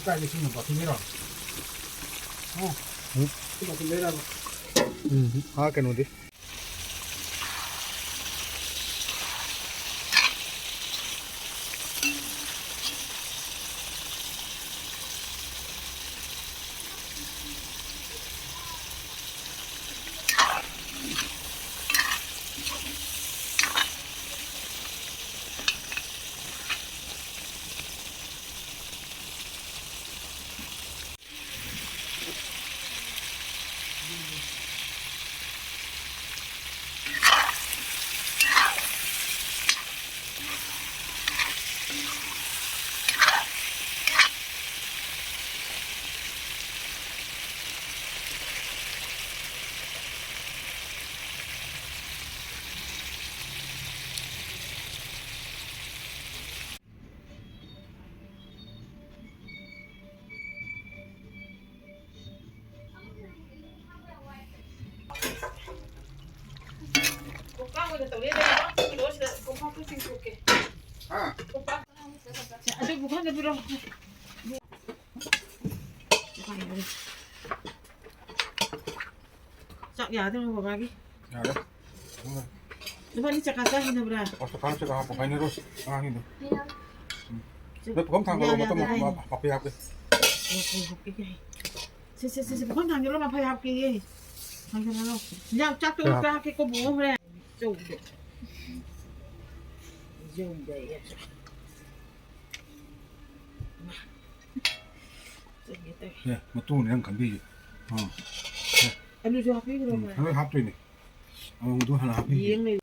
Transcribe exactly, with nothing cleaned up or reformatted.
ꯀꯥꯏꯗ ꯁꯤꯅ ꯄꯥꯊꯤꯅꯤꯔꯣ? ꯍꯥ? ꯎꯝ꯫ ꯁꯤ ꯄꯥꯊꯤꯅꯤꯔꯕ? ꯎꯝ꯫ ꯍꯥ, ꯀꯩꯅꯣꯗꯤ? ꯀꯣꯝꯄꯥꯛ ꯑꯣꯏꯅ ꯇꯧꯔꯦ, ꯂꯩꯕꯥꯛ ꯀꯤꯂꯣꯁꯤꯗ ꯀꯣꯝꯄꯥꯛꯇꯨ ꯆꯤꯡꯊꯣꯛꯀꯦ꯫ ꯍꯥ? ꯀꯣꯝꯄꯥꯛ꯫ ꯑꯗꯨ ꯄꯨꯈꯝꯗ ꯄꯤꯔꯣ꯫ ꯆꯥꯛ ꯌꯥꯗ꯭ꯔꯣ ꯕꯕꯥꯒꯤ? ꯌꯥꯔꯦ꯫ ꯅꯕꯥꯅꯤ ꯆꯀꯥ ꯆꯥꯈꯤꯗꯕ꯭ꯔꯥ? ꯑꯣ, ꯆꯀꯥ ꯆꯀꯥ ꯍꯥꯞꯄꯣ, ꯍꯥꯏꯅꯔꯣ ꯑꯉꯥꯡꯁꯤꯡꯗꯣ꯫ ꯎꯝ꯫ ꯅꯣꯏ ꯄꯨꯈꯝ ꯊꯥꯡꯒꯠꯂꯣ, ꯌꯥꯔꯦ, ꯃꯇꯨꯝ ꯌꯥꯔꯦ, ꯍꯥꯞꯄ, ꯍꯥꯏꯅꯦ꯫ ꯍꯥꯞꯄ ꯌꯥꯕ꯭ꯔꯥ? ꯑꯣ, ꯑꯣ, ꯍꯥꯞꯄꯤꯒꯦ꯫ ꯁꯦ, ꯁꯦ, ꯁꯦ, ꯁꯦ, ꯄꯨꯈꯝ ꯊꯥꯡꯒꯠꯂꯣ, ꯃꯐꯩ ꯍꯥꯞꯀꯦꯌꯦ꯫ ꯊꯥꯡꯒꯠꯂꯣ꯫ ꯏꯟꯖꯥꯡ ꯆꯥꯛꯇꯣ ꯀꯌꯥ? ꯈꯔ ꯍꯥꯞꯀꯦꯀꯣ, ꯕꯣꯕꯣ ꯍꯣꯔꯦꯟ꯫ ꯆꯧꯗꯣ꯫ ꯌꯧꯗꯦ ꯑꯩꯁꯨ꯫ ꯆꯠꯀꯦ ꯇꯧꯔꯦ꯫ ꯑꯦ, ꯃꯇꯨꯡꯅꯦ ꯅꯪ ꯈꯟꯕꯤꯁꯦ꯫ ꯑꯥ꯫ ꯑꯦ꯫ ꯑꯂꯨꯁꯨ ꯍꯥꯞꯄꯤꯈ꯭ꯔꯣ ꯎꯝ, ꯈꯔ꯫ ꯂꯣꯏ ꯍꯥꯞꯇꯣꯏꯅꯦ꯫ ꯑꯃꯨꯛꯗꯣ ꯍꯥꯟꯅ ꯍꯥꯞꯄꯤꯒꯦ꯫ ꯌꯦꯡ ꯂꯩ꯫